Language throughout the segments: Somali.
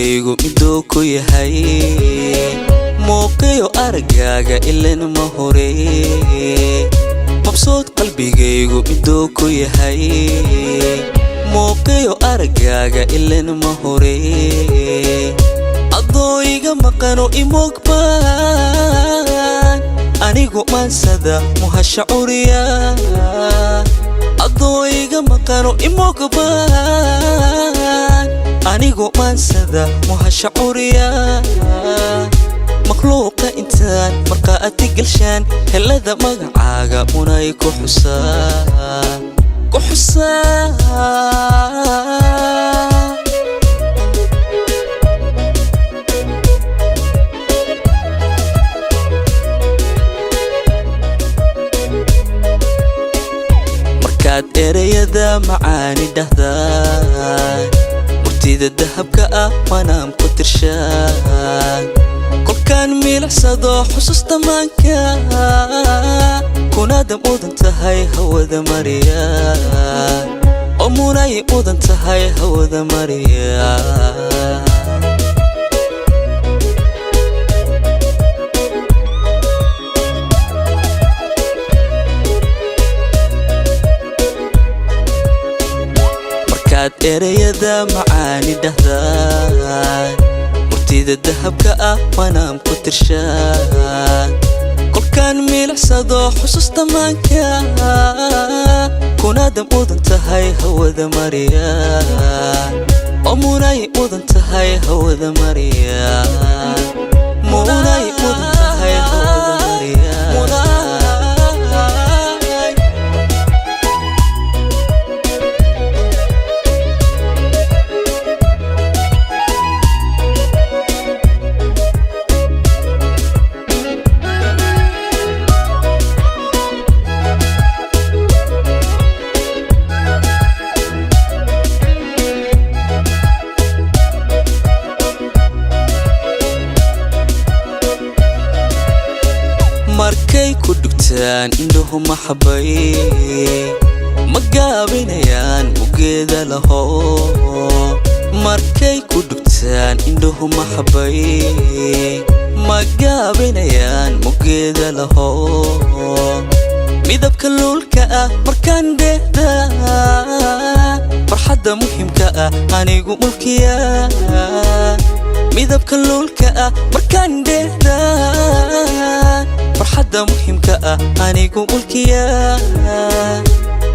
Qalbigaygu miduu ku yahay muuqiyo aragaaga ilan ma hore. Mabsuud qalbigaygu miduu ku yahay muuqiyo aragaaga ilan ma hore. Adoo iga maqano imogbaan anigu maansada muhasha curiya. Adoo iga maqano imogbaan anigu maansada muhasha curiya. Makhluuqa intaan marqaati galshaan helada magacaaga munay ku xusaa ku xusaa. Markaad ereyada macaani dhahdaan murtida dahabka ah manaam ku tirshaan. Kolkaan milicsado xusuusta maanka kunaada mudan tahay hawada mariya. Oo munay mudan tahay hawada mariya. Markaad ereyada macaani dhahdaan murtida dahabka ah manaam ku tirshaan. Kolkaan milicsado xusuusta maanka kunaada mudan tahay hawada mariya. Oo munay mudan tahay hawada mariya. Munay mudan tahay hawada mariya. Markay ku dhugtaan indhuhu maxabay ma gaabinayaan mugeeda laho. Markay ku dhugtaan indhuhu maxabay ma gaabinayaan mugeeda laho. Midabka luulka ah markaan dheehda farxadda muhiimka ah anigu mulkiya. Midabka luulka ah markaan dheehda farxadda muhiimka ah anigu mulkiya.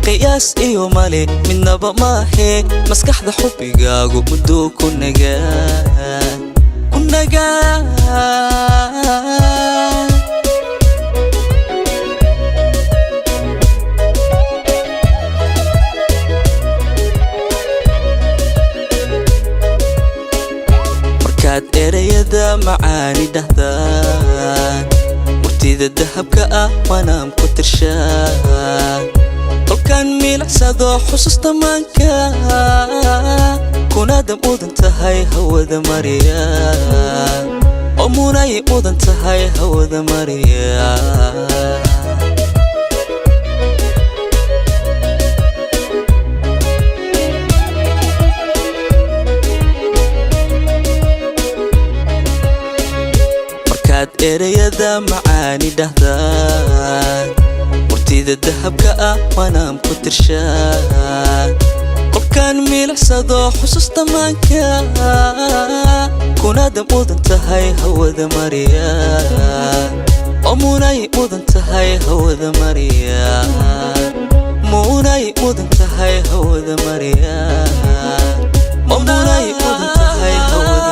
Qiyaas iyo male midnaba maahe maskaxda xubbigaagu mudduu ku nagaa ku nagaa. Markaad ereyada macaani dhahdaan murtida dahabka ah manaam ku tirshaan. Kolkaan milicsado xusuusta maanka kunaada mudan tahay hawada mariya. Oo munay mudan tahay hawada mariya. Markaad ereyada macaani dhahdaan murtida dahabka ah manaam ku tirshaan. Kolkaan milicsado xusuusta maanka kunaada mudan tahay hawada mariya. Oo munay mudan tahay hawada mariya. Munay mudan tahay hawada mariya. Oo munay mudan tahay hawada.